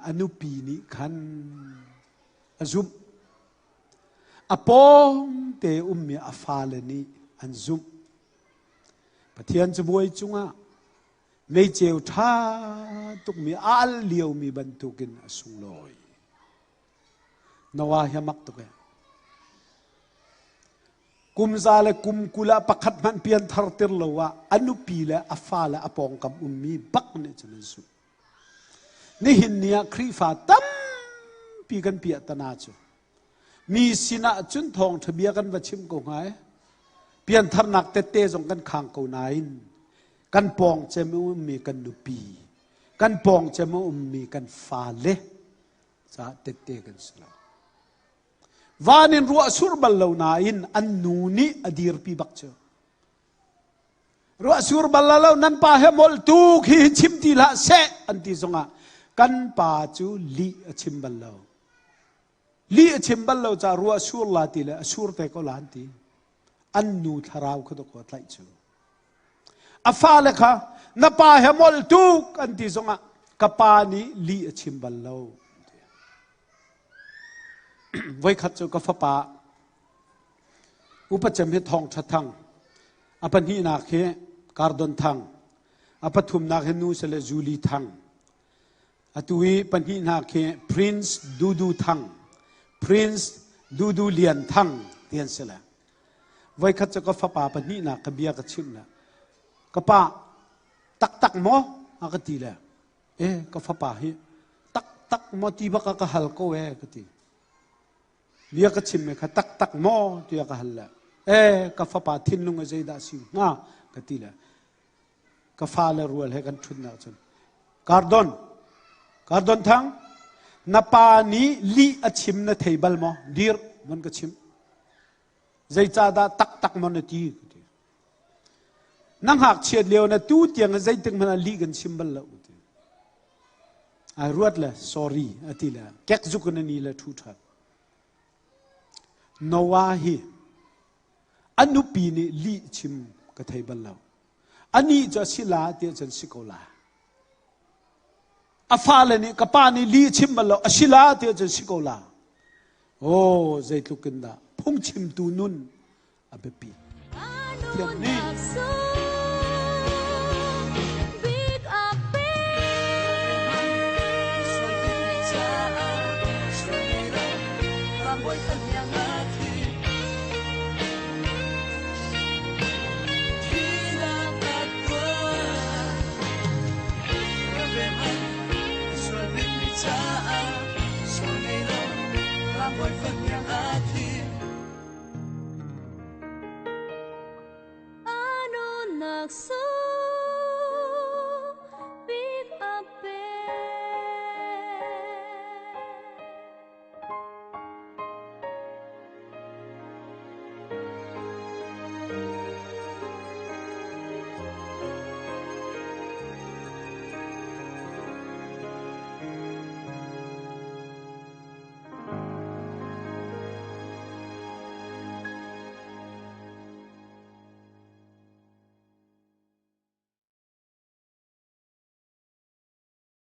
a nupi nih khan a zumh. A pawngte ummi a fale nih an zumh. Pathian cabuai cungah meiceu ṭha tukmi a al liomi bantukin a sunglawi. Noah hi a mak tuk ee. Kum za le kum 20 ah pakhat hmanh pianthar tir lo ah a nupi le a fa le a pawngkam ummi bak nih cun an zumh. Nihin ni ah Khrihfa tampi kan piah tana cu mi sinah cun thawngṭha bia kan va chim ko hnga i piantharnak tette zong kan khang ko nain kan pawng cem ummi kan nupi kan pawng cem ummi kan fale caah tette kan si lo. Van in ruah sur bal lo nain an nu nih a dirpi bak cu. Ruah sur bal lo nan pa he molh tuk hi chim ti hlah seh an ti zongah kan pa cu lih a chim bal lo. Lih a chim bal lo ca ruah sur la ti le a sur te ko la an ti. An nu thlarau kha dawkaw tlaih cu. A fale kha na pa he molh tuk an ti zongah ka pa nih lih a chim bal lo. Voikhat cu ka fapa upa cem hi Thawng Ṭha Thang, a pahnihnak hi Kardon Thang, a pathumnak hi nu sile Julie Thang. Atu i pahnihnak hi Prince Dudu Thang, Prince Dudu Lian Thang ti an si le. Voikhat cu ka fapa pahnihnak ka bia ka chimh le ka pa taktak maw a ka ti le e ka fapa hi taktak maw ti bak ka hal ko e ka ti bia ka chim kha taktak maw tiah ka hal le e ka fapa thinlung a zeidah si hnga ka ti le ka fa le rual he kan ṭhutnak cun Kardon Kardon Thang na pa nih lih a chim na thei bal maw dir mon ka chim zeicahdah taktak maw na ti na ngakchiat lio na tu tiang zeitik hmanh ah lih kan chim bal lo ti ai ruat le sorry ati le kek zuk in ani le thu ṭhan Noah hi a nupi nih lih chim ka thei bal lo anih cu a si la tiah cun si ko la a fale nih ka pa nih lih chim bal lo a si la tiah cun si ko la oh zeitluk in dah phungchimtu nun a biapi Pathian nih Caah sual ngei lo, ram bawi